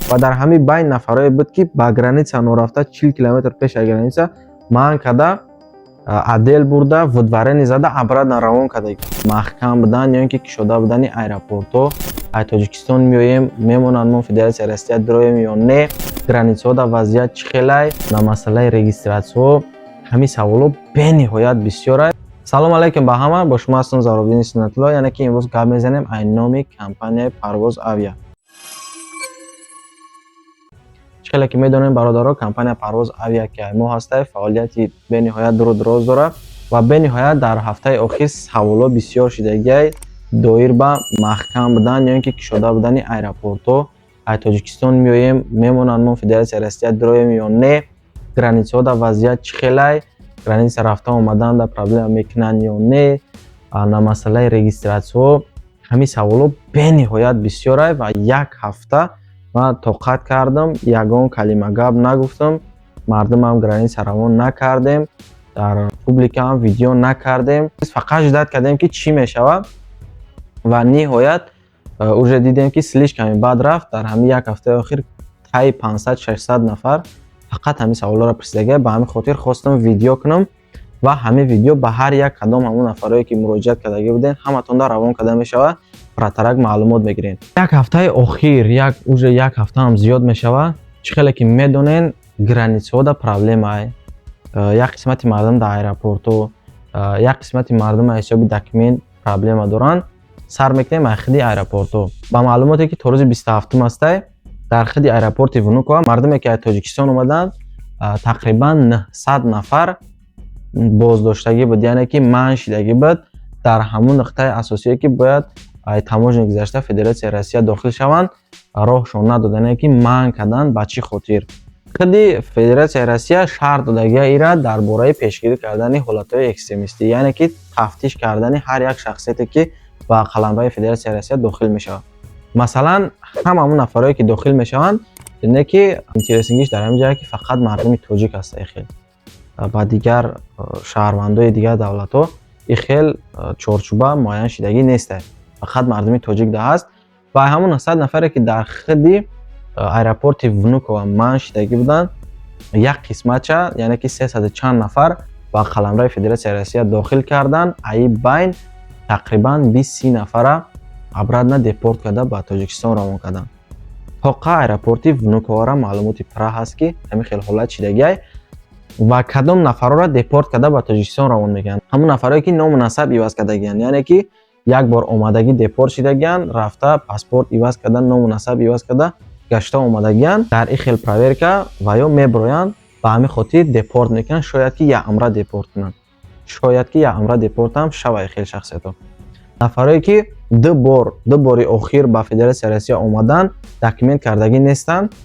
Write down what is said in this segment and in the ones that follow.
Ва дар ҳамин байн нафарое буд, ки ба граница норафта, 40 километр пеш аз граница манъ карда, отдел бурда, выдворение зада, обратно равон карда. Маҳкам будан ё ин ки кушода будани аэропортҳо, ай Тоҷикистон меоем, мемонанд, мо Федератсияи Россия дуроем ё не, границаҳо дар вазъият чӣ хелай, на масъалаи регистратсияҳо, ҳамин саволҳо бениҳоят бисёрай. Салом алайкум ба ҳама, бо шумо ҳастам Заробиддини Суннатулло. Яъне ки имрӯз гап мезанем ай номи компанияи Парвоз Авиа. Чӣ хеле ки медонем, бародаро, компания Парвоз Авиа, ки ай мо ҳастай, фаъолияти бениҳоят дуру дароз дорад ва бениҳоят дар ҳафтаи охир саволҳо бисёр шидагиай доир ба маҳкам будан ё ин ки кушода будани аэропортҳо, ай Тоҷикистон меоем, мемонанд, мо Федератсияи Россия дуроем ё не, границаҳо дар вазъият чӣ хелай, граница рафта омадан дар проблема мекунанд ё не, на масъалаи регистратсияҳо, ҳамин саволҳо бениҳоят бисёрай. Ва як ҳафта ман тоқат кардам, ягон калима гап нагуфтам, мардумам граница равон накардем, дар публикаам видео накардем, фақат ждать кардем, ки чӣ мешавад. Ва ниҳоят уже дидем, ки слишком бад рафт. Дар ҳамин як ҳафтаи охир таи 500-600 нафар фақат ҳамин саволҳоро пурсидагия. Ба ҳамин хотир хостам видео кунам ва ҳамин видео ба ҳар як кадом ҳамон нафарое, ки муроҷиат кардагӣ будем, ҳаматонда равон карда мешавад, пурратарак маълумот мегирем. Як ҳафтаи охир, як уже як ҳафтаам зиёд мешавад, чӣ хеле ки медонен, границаҳо да проблемае. Як қисмати мардум дар аэропортҳо, як қисмати мардум аз ҳисоби документ проблема доранд. Сар мекунем аз хиди аэропортҳо. Ба маълумоте, ки то рӯзи 27-ум ҳастай, дар хиди аэропорти Внуково мардуме, ки аз Тоҷикистон омаданд, тақрибан 900 нафар боздоштагӣ буд, яъне ки манъ шидагӣ буд дар ҳамун нуқтаи асосие, ки бояд таможня гузашта Федератсияи Россия дохил шаванд, роҳшон надоданд, яъне ки манъ карданд. Ба чӣ хотир? Худи Федератсияи Россия шарт додагия ира дар бораи пешгирӣ кардани ҳолатҳои экстремистӣ, яъне ки тафтиш кардани ҳар як шахсияте, ки ба қаламрави Федератсияи Россия дохил мешавад. Масалан, ҳама ҳамун нафарое, ки дохил мешаванд, не ки интересингиш дар ҳамин ҷое, ки фақат мардуми тоҷик ҳаста, хел ба дигар шаҳрвандои дигар давлатҳо и хел чорчӯба муайян шидагӣ нестай, фақат мардуми тоҷик да ҳаст. Ва ҳамон 900 нафаре, ки дар худи аэропорти Внуково манъ шидагӣ буданд, як қисматша, яъне ки сесаду чанд нафар, ба қаламрави Федератсияи Россия дохил карданд. Аи байн тақрибан 20-30 нафара обратно депорт карда, ба Тоҷикистон равон карданд. Тоқа аэропорти Внуковора маълумоти пурра ҳаст, ки ҳамин хел ҳолат шидагиай. Ва кадом нафарҳоро депорт карда, ба Тоҷикистон равон мекунанд? Ҳамон нафарое, ки ному насаб иваз кардагианд, яъне ки як бор омадагӣ, депорт шидагианд, рафта паспорт иваз карда, ному насаб иваз карда, гашта омадагианд, дар ин хел проверка ва ё меброянд, ба ҳамин хотир депорт мекунанд. Шояд, ки якумра депорт кунанд, шояд, ки якумра депортам шава ин хел шахсиятҳо. Нафарое, ки ду бор, ду бори охир ба Федератсияи Россия омаданд, документ кардагӣ нестанд,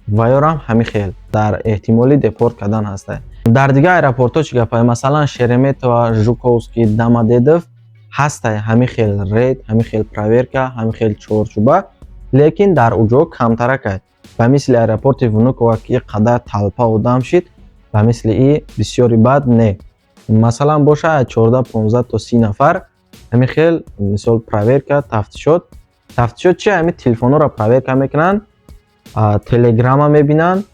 ва ёрам ҳамин хел дар эҳтимоли депорт кардан ҳастанд. Дар дигар аэропортҳо чӣ гапае? Масалан, Шереметьево, Жуковский, Домодедово ҳастай ҳамин хел рейд, ҳамин хел проверка, ҳамин хел чорчӯба, лекин дар уҷо камтаракай. Ба мисли аэропорти Внуково, ки қадар толпа одам шид, ба мисли и бисёри бад не. Масалан, боша аз 14, 15 то 30 нафар ҳамин хел, мисол, проверка, тафтишот. Тафтишот чи? Ҳамин телефонҳоро проверка мекунанд, Телеграма мебинанд,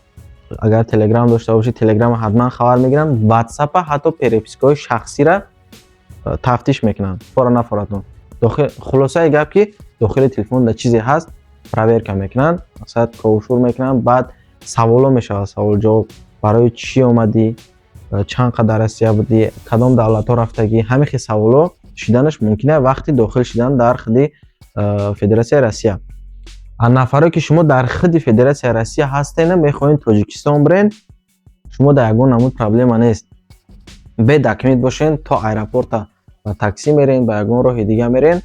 агар Телеграм дошта бошӣ, Телеграма ҳатман хабар мегиранд, Ватсапа, ҳатто перепискаҳои шахсира тафтиш мекунанд, фора нафоратон. Хулосаи гап, ки дохили телефон да чизе ҳаст, проверка мекунанд, масалан, ковшур мекунанд. Баъд саволо мешавад, савол ҷавоб: барои чӣ омадӣ, чанд қадар Россия будӣ, кадом давлатҳо рафтагӣ. Ҳамин хел саволо шиданаш мумкин аст вақти дохил шидан дар худи Федератсияи Россия. Нафаре, ки шумо дар худи Федератсияи Россия ҳастена, мехоҳед Тоҷикистон бирен, шумо дар ягон намуд проблема нест. Бе документ бошен, то аэропорта ба таксӣ мерен, ба ягон роҳи дига мерен,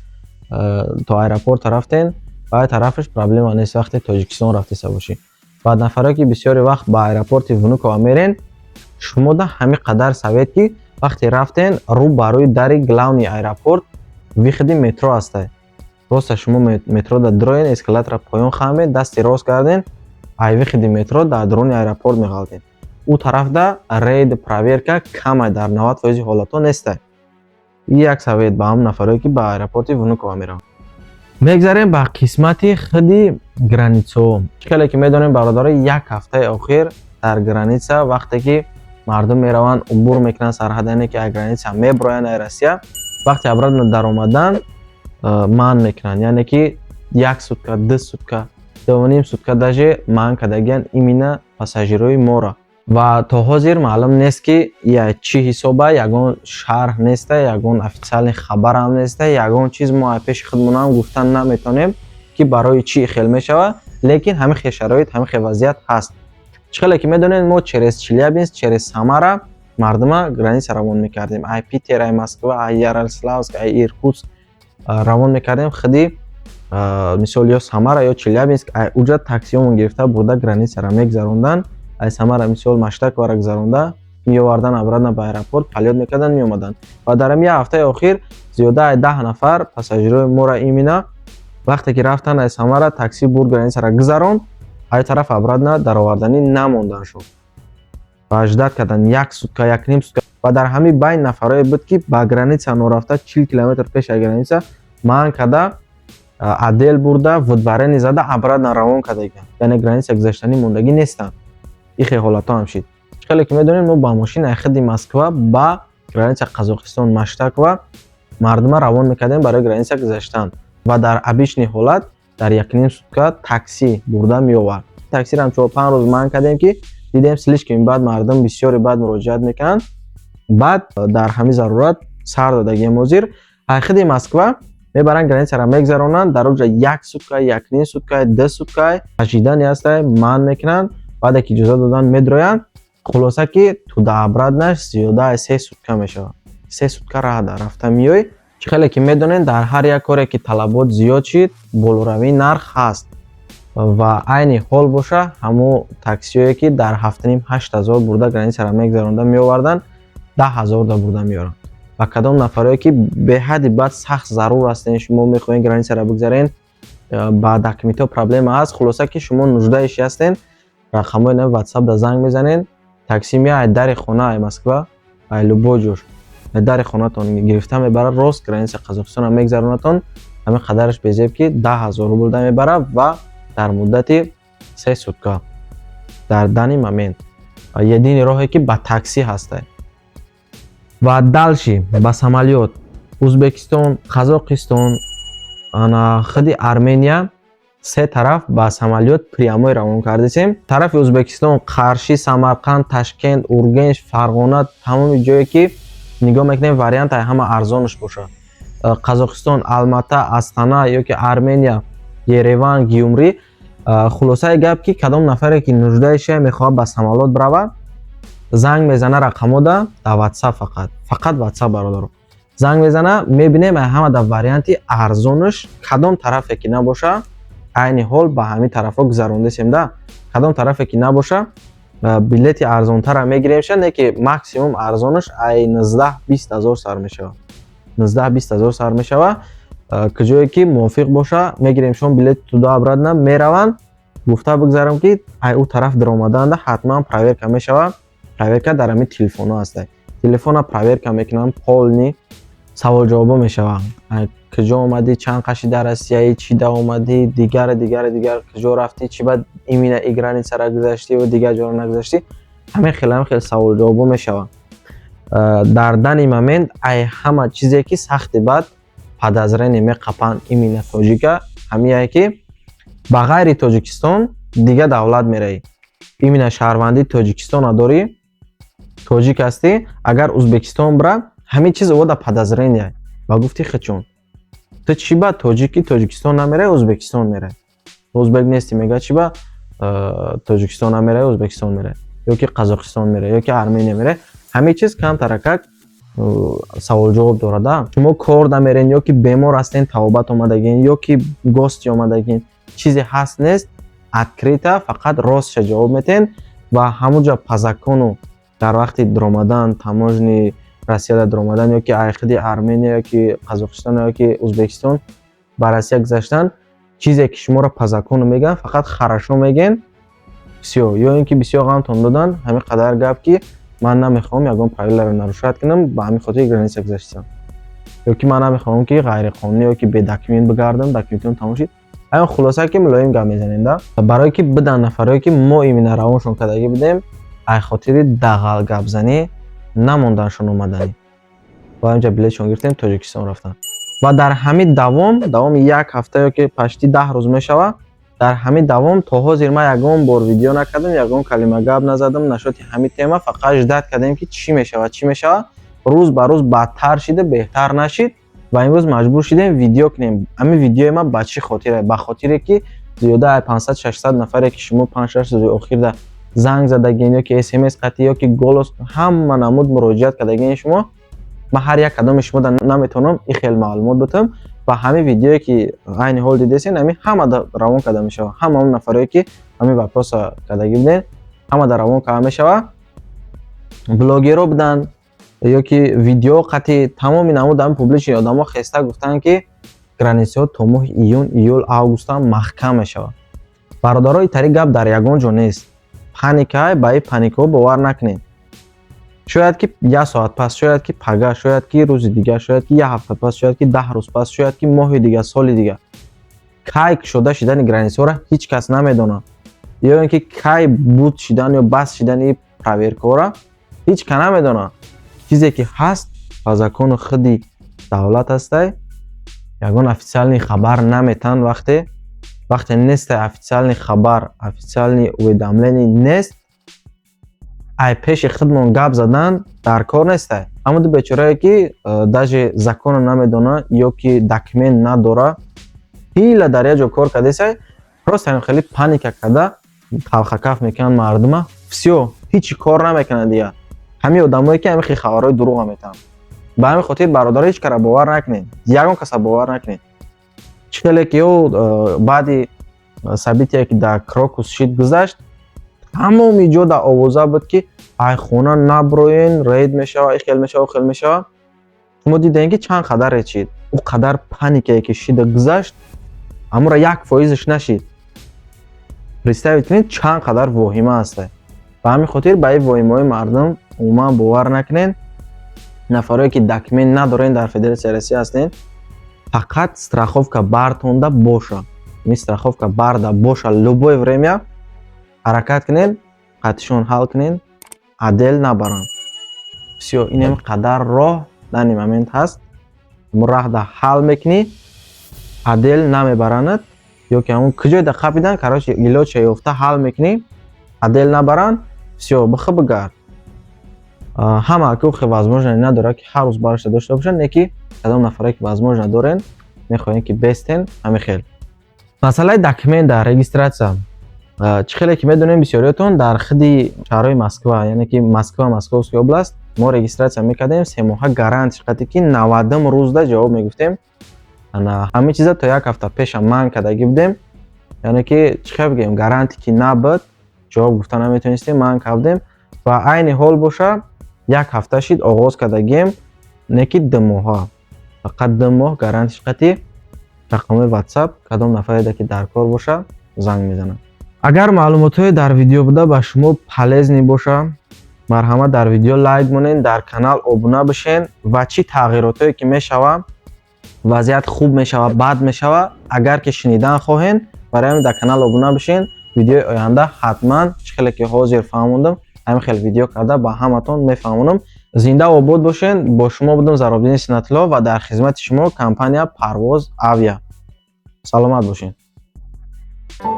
то аэропорта рафтен, ба тарафаш проблема нест вақте Тоҷикистон рафтеса бошӣ. Баъд нафаре, ки бисёри вақт ба аэропорти Внуково мерен, шумо да ҳамин қадар совет, ки вақте рафтен, рӯ ба рӯи дари главный аэропорт выходи метро ҳастай. Роста шумо метро да дроен, эскалатора поён хамед, дасти рост карден, ай выходи метро дар дуруни аэропорт меғалтед. Ӯ тарафда рейд, проверка камай, дар 90% ҳолатҳо нестай. Як совет ба ҳамон нафарое, ки ба аэропорти Внуково мераванд. Мегзарем ба қисмати худи границаҳо. Чӣ хеле ки медонем, бародаро, як ҳафтаи охир дар граница, вақте ки мардум мераванд, убур мекунанд сарҳад, яъне ки аз граница меброянд, ай Россия, вақте обратно даромадан манъ мекунанд, яъне ки як сутка, 2 сутка, 2,5 сутка даже манъ кардагиянд именно пассажирои моро. Ва то ҳозир маълум нест, ки я чӣ ҳисоба, ягон шарҳ неста, ягон официальный хабарам неста, ягон чиз мо аз пеши худмонам гуфтан наметавонем, ки барои чӣ хел мешавад. Лекин ҳамин хел шароит, ҳамин хел вазъият ҳаст. Чӣ хеле ки медонед, мо через Челябинск, через Самара мардума граница равон мекардем. Ай Питер, ай Москва, ай Ярославск, ай Иркутск равон мекардем худи, мисол, ё Самара, ё Челябинск. Ай уҷа таксиҳомон гирифта бурда, границара мегзаронданд. Ай Самара, мисол, Маштаковаро гузаронда меовардан, обратно ба аэропорт полёт мекарданд, меомаданд. Ва дар ҳамин як ҳафтаи охир зиёда ай 10 нафар пассажирои моро именно вақте ки рафтанд, ай Самара такси бурд, границара гузаронд, ай тараф обратно дароварданӣ намондан шуд ва ждать кардан як сутка, 1,5 сутка. Ва дар ҳамин байн нафарое буд, ки ба граница норафта, 40 километр пеш аз граница манъ карда, отдел бурда, выдворение зада, обратно равон кардагианд, яъне граница гузаштанӣ мондагӣ нестанд. Ихе ҳолатҳо ҳам шид. Хеле ки медонем, мо ба мошин ай худи Москва ба граница Қазоқистон, Маштакова, мардума равон мекардем барои граница гузаштан. Ва дар обычный ҳолат дар 1,5 сутка такси бурда меовард. Таксиро 4-5 рӯз манъ кардем, ки дидем, слишком баъд мардум бисёре баъд муроҷиат мекунанд. Баъд дар ҳамин зарурат сар додагием. Ҳозир ай худи Москва мебаранд, границаро мегзаронанд, дар оҷа як сутка, 1,5 сутка, 2 сутка ожидание ҳаста, манъ мекунанд. Баъде ки иҷоза доданд, медроянд. Хулоса, ки туда обратнаш зиёда аз 3 сутка мешавад. 3 сутка раҳда рафта меоӣ. Чӣ хеле ки медонед, дар ҳар як коре ки талабот зиёд шид, болоравии нарх ҳаст. Ва айни ҳол боша, ҳамун таксиҳое ки дар 7,5, 8 ҳазор бурда границаро мегзаронда меоварданд, 10 ҳазор да бурда меоранд. Ва кадом нафарое ки беҳадди баъд сахт зарур ҳастен, шумо мехоҳед границаро бигзарен, ба документҳо проблема ҳаст, хулоса ки шумо нуждающий ҳастен, рақамҳои нави Ватсап да занг мезанед, такси меояд дари хона, ай Москва, ай любой ҷош, ай дари хонатон гирифта мебарад, рост граница Қазоқистонро мегзаронатон. Ҳамин қадараш безеб, ки 10 ҳазор рубл да мебарад ва дар муддати 3 сутка. Дар данный момент единый роҳе ки ба таксӣ ҳастай. Ва дальше ба самолёт Узбекистон, Қазоқистон, ана худи Армения, се тараф ба самолёт прямой равон кардесем. Тарафи Узбекистон Қарши, Самарқанд, Ташкент, Ургенч, Фарғона, тамоми ҷое ки нигоҳ мекунем, вариант ай ҳама арзонаш бошад. Қазоқистон Алмата, Астана ёки Армения Ереван, Гюмри. Хулосаи гап, ки кадом нафаре ки нуждающий, мехоҳад ба самолёт биравад, занг мезана рақамода дар Ватсап, фақат, фақат Ватсап, бародаро, занг мезана. Мебинем, ай ҳама дар варианти арзонаш кадом тарафе ки набоша. Айни ҳол ба ҳамин тарафҳо гузарондесем да, кадом тарафе ки набоша, билети арзонтара мегиремша. Не ки максимум арзонаш ай 19-20 ҳазор сар мешавад, 19-20 ҳазор сар мешавад. Куҷое ки мувофиқ боша, мегирем шон билети туда обратно мераванд. Гуфта бигзарам, ки ай ӯ тараф даромаданда ҳатман проверка мешавад. Проверка дар ҳамин телефонҳо ҳаста, телефона проверка мекунанд, полный саволҷавобо мешаванд: куҷо омадӣ, чанд қаши дар Россияи, чӣ да омадӣ, дигаре, дигаре, дигар, куҷо рафтӣ, чӣ ба именно и границара гузаштӣ ва дигар ҷоро нагузаштӣ. Ҳамин хел, ҳамин хел саволҷавобо мешаванд. Дар данный момент ай ҳама чизе ки сахти бад подозрение меқапанд именно тоҷика, ҳамияе ки ба ғайри Тоҷикистон дигар давлат меравӣ, именно шаҳрвандии Тоҷикистона дорӣ, тоҷик ҳастӣ, агар Узбекистон бира, ҳамин чиз овода подозрение. Ба гуфти хичон, ту чӣ ба тоҷики Тоҷикистон намеравӣ, Узбекистон меравӣ? Узбек нестӣ? Мега, чӣ ба Тоҷикистон намеравӣ, Узбекистон меравӣ ё ки Қазоқистон меравӣ, ё ки Армения меравӣ? Ҳамин чиз камтаракак саволҷавоб дорада. Шумо кор намерен ё ки бемор ҳастен, табобат омадагин, ё ки гости омадагин, чизе ҳаст нест, открыто фақат ростша ҷавоб метиҳен. Ва ҳамунҷа по закону дар вақти даромадан, таможни Россияда даромадан, ё ки айхиди Армения, ё ки Қазоқистон, ё ки Узбекистон ба Россия гузаштан, чизе ки шуморо по закону мегӯянд, фақат «хорошо» мегӯен, всё. Ё ин ки бисёр ғамтон додан, ҳамин қадар гап, ки ман намехоҳам ягон правиларо нарушать кунам, ба ҳамин хотир граница гузаштам. Ё ки ман намехоҳам, ки ғайриқонунӣ ё ки бе документ бигардам, документам тамом шид. Аян хулоса, ки мулоим гап мезанем да, барое ки бидан нафарое, ки мо именно равоншон кардагӣ будем, ай хотири дағал гапзанӣ намонданшон омаданӣ ва инҷа билетшон гирифтем, Тоҷикистон рафтан. Ва дар ҳамин давом, давоми як ҳафта ё ки почти 10 рӯз мешавад, дар ҳамин давом то ҳозир ман ягон бор видео накардам, ягон калима гап назадам насчёти ҳамин тема. Фақат ждать кардем, ки чӣ мешавад, чӣ мешавад. Рӯз ба рӯз бадтар шида, беҳтар нашид ва имрӯз маҷбур шидем видео кунем. Ҳамин видеои ман ба чӣ хотире? Ба хотире ки зиёда аз 500-600 нафаре, ки шумо 5-6 рӯзи охирда занг задагин ё ки СМС қатӣ ё ки голос, ҳама намуд муроҷиат кардагини шумо, ман ҳар як кадоми шумо наметавонам ин хел маълумот битам. Ва ҳамин видеое, ки айни ҳол дидесен, ҳамин ҳама равон карда мешавад. Ҳама он нафарое, ки ҳамин вопроса кардагӣ буден, ҳама дар равон карда мешавад. Блогерҳо буданд ё ки видео қатъи, тамоми намуд ҳамин публичный одамо хеста гуфтанд, ки границаҳо то моҳи июн, июл, августам маҳкам мешавад. Бародаро, итари гап дар ягон ҷо нест. Паника, ба ин паникаҳо бовар накунед. Шояд ки як соат пас, шояд ки пага, шояд ки рӯзи дигар, шояд ки як ҳафта пас, шояд ки 10 рӯз пас, шояд ки моҳи дигар, соли дигар. Кай кушода шидани границаҳоро ҳеҷ кас намедонад ё ин ки кай буд шидан ё баст шидани проверкаҳоро ҳеҷ кас намедонад. Чизе ки ҳаст, ба закону худи давлат ҳастай. Ягон официальный хабар наметан. Вақте нестай официальный хабар, официальный уведомление нест, ай пеши худмон гап задан дар кор нестай. Ҳамон ду бечорае, ки даже законро намедонад ё ки документ надора, ҳила дар як ҷо кор кардесай, просто ҳамин хеле паника карда, талхакаф мекунанд мардума. Всё, ҳичи кор намекунанд дигар ҳамин одамое, ки ҳамин хел хабарҳои дурӯға метаҳанд. Ба ҳамин хотир, бародаро, ҳеҷ кара бовар накунед, ягон каса бовар накунед. Чӣ хеле ки ё баъди событие, ки дар Крокус шид, гузашт, тамоми ҷо дар овоза буд, ки ай хона наброен, рейд мешава, и хел мешава, хел мешава. Шумо дидем, ки чанд қадар рейд шид. Ӯ қадар паникае, ки шида гузашт, амура 1%-ш нашид. Представить кунед, чанд қадар воҳима ҳаста. Ба ҳамин хотир ба ин воҳимаҳои мардум умуман бовар накунед. Нафарое, ки документ надорен, дар Федератсияи Россия ҳастен, фақат страховка бартонда боша. Ин страховка барда боша, любое время ҳаракат кунед, қатишон ҳал кунед, отдел набаранд. Всё, инам қадар роҳ данный момент ҳаст. Раҳда ҳал мекунӣ, отдел намебаранад ё ки ҳамун куҷойда қапидан, короче, илоҷша ёфта ҳал мекунӣ, отдел набаранд. Всё, бихӣ, бигард. Ҳама ҳуқуқи возможно надорад, ки ҳар рӯз барашта дошта бошад, не ки кадом нафаре, ки возможно дорен, мехоҳем, ки бестен. Ҳамин хел масъалаи документ дар регистрация. Чӣ хеле ки медонем бисёриётон, дар худи шаҳрҳои Москва, яъне ки Москва, Московская область, мо регистрация мекардем 3 моҳа гарантия қати, ки 90-ум рӯзда ҷавоб мегуфтем. Ҳамин чиза то як ҳафта пеша манъ кардагӣ будем, яъне ки чӣ хел бигӯем, гарантия ки набуд, ҷавоб гуфта наметавонистем, манъ кардем. Ва айни ҳол боша, як ҳафта шид, оғоз кардагием, не ки 2 моҳа, фақат 2 моҳ гарантиш қати. Рақамҳои WhatsApp, кадом нафареда ки дар кор боша, занг мезанад. Агар маълумотҳое дар видео буда ба шумо полезный боша, марҳамат, дар видео лайк монед, дар канал обуна бишен. Ва чӣ тағйиротҳое ки мешава, вазъият хуб мешава, бад мешава, агар ки шунидан хоҳен, барои ҳамин дар канал обуна бишен. Видеои оянда ҳатман, чӣ хеле ки ҳозир фаҳмондам, ҳамин хел видео карда ба ҳаматон мефаҳмонам. Зинда обод бошен. Бо шумо будам Заробдини Синатулло ва дар хизмати шумо компания Парвоз Авиа. Саломат бошед.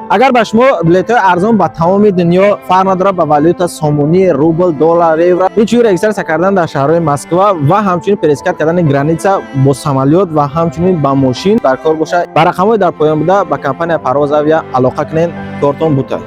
Агар ба шумо билетҳои арзон ба тамоми дунё, фарқ надорад ба валюта: сомонӣ, рубл, доллар, евро, инчунин регистрация кардан дар шаҳрҳои Москва ва ҳамчунин пересекать кардани граница бо самолёт ва ҳамчунин ба мошин дар кор бошад, ба рақамҳои дар поён буда ба компания Парвоз Авиа алоқа кунед. Кортон бута.